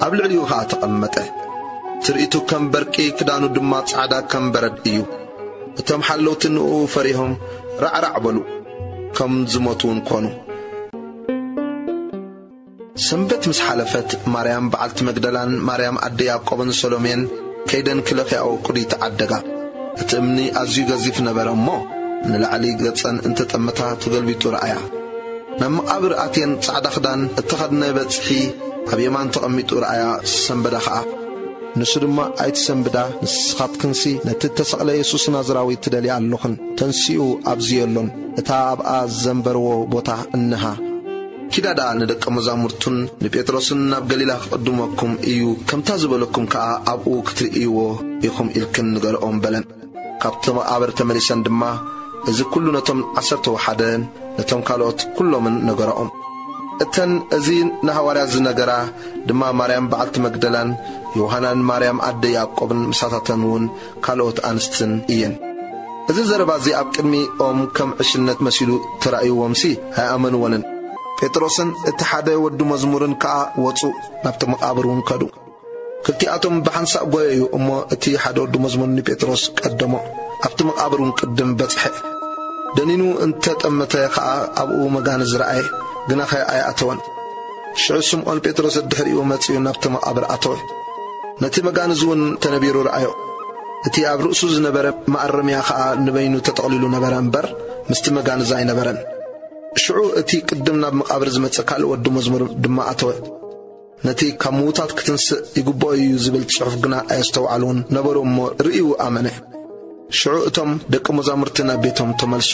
ኣብ ልዕሊኡ ኸኣ ተቐመጠ። ትርኢቱ ከም በርቂ፣ ክዳኑ ድማ ጻዕዳ ከም በረድ እዩ። እቶም ሓለውቲ ንእኡ ፈሪሆም ራዕራዕ በሉ፣ ከም ዝሞቱ እውን ኮኑ። ሰንበት ምስ ሓለፈት፣ ማርያም በዓልቲ መግደላን ማርያም ኣደ ያዕቆብን ሰሎሜን ከይደን ክለኽያኦ ቅዱይ ተዓደጋ። እቲ እምኒ ኣዝዩ ገዚፍ ነበረ እሞ፣ ንላዕሊ ገጸን እንተጠመታ ተገልቢጡ ረኣያ። ናብ መቓብር ኣትየን ጻዕዳ ክዳን እተኸድነ በጽሒ ኣብ የማን ተቐሚጡ ረኣያ፣ ሰንበዳ ኸኣ። ንሱ ድማ፣ "ኣይትሰንብዳ፣ ንስኻትክንሲ ነቲ እተሰቕለ የሱስ ናዝራዊ ትደልያ ኣለኽን፣ ተንሲኡ ኣብዚ የሎን፣ እታ ኣብኣ ዘንበርዎ ቦታ እንሃ። ኪዳ ደኣ ንደቀ መዛሙርቱን ንጴጥሮስን ናብ ገሊላ ክቕድመኩም እዩ፣ ከምታ ዝበለኩም ከኣ ኣብኡ ክትርእይዎ ኢኹም ኢልክን ንገርኦም" በለን። ካብቲ መቓብር ተመሊሰን ድማ እዚ ኩሉ ነቶም ዓሰርተ ወሓደን ነቶም ካልኦት ኩሎምን ነገራኦም። እተን እዚ ንሃዋርያት ዝነገራ ድማ ማርያም በዓልቲ መግደላን ዮሃናን ማርያም ኣደ ያዕቆብን ምሳታተን እውን ካልኦት ኣንስትን እየን። እዚ ዘረባ እዚ ኣብ ቅድሚኦም ከም ዕሽነት መሲሉ ተራእይዎምሲ ኣይኣመንዎንን። ጴጥሮስን እቲ ሓደ ወዲ መዝሙርን ከኣ ወጹ፣ ናብቲ መቓብር እውን ከዱ። ክልቲኣቶም ብሓንሳእ ጐየዩ እሞ፣ እቲ ሓደ ወዲ መዝሙር ንጴጥሮስ ቀደሞ፣ ኣብቲ መቓብር እውን ቅድም በጽሐ። ደኒኑ እንተ ጠመተ ኸኣ ኣብኡ መጋንዝ ረኣየ፣ ግናኸ ኣይኣተወን። ሽዑ ስምዖን ጴጥሮስ ድሕሪኡ መጺኡ ናብቲ መቓብር ኣተወ። ነቲ መጋንዝ እውን ተነቢሩ ረኣዮ። እቲ ኣብ ርእሱ ዝነበረ መኣረምያ ኸኣ ንበይኑ ተጠቕሊሉ ነበረ እምበር፣ ምስቲ መጋንዝ ኣይነበረን። ሽዑ እቲ ቅድም ናብ መቓብር ዝመጸ ካልእ ወዲ መዝሙር ድማ ኣተወ። ነቲ ካብ ምዉታት ክትንስእ ይግብኦ እዩ ዝብል ጽሑፍ ግና ኣየስተውዓልዎን ነበሩ እሞ ርእዩ ኣመነ። ሽዑ እቶም ደቂ መዛሙርቲ ናብ ቤቶም ተመልሱ።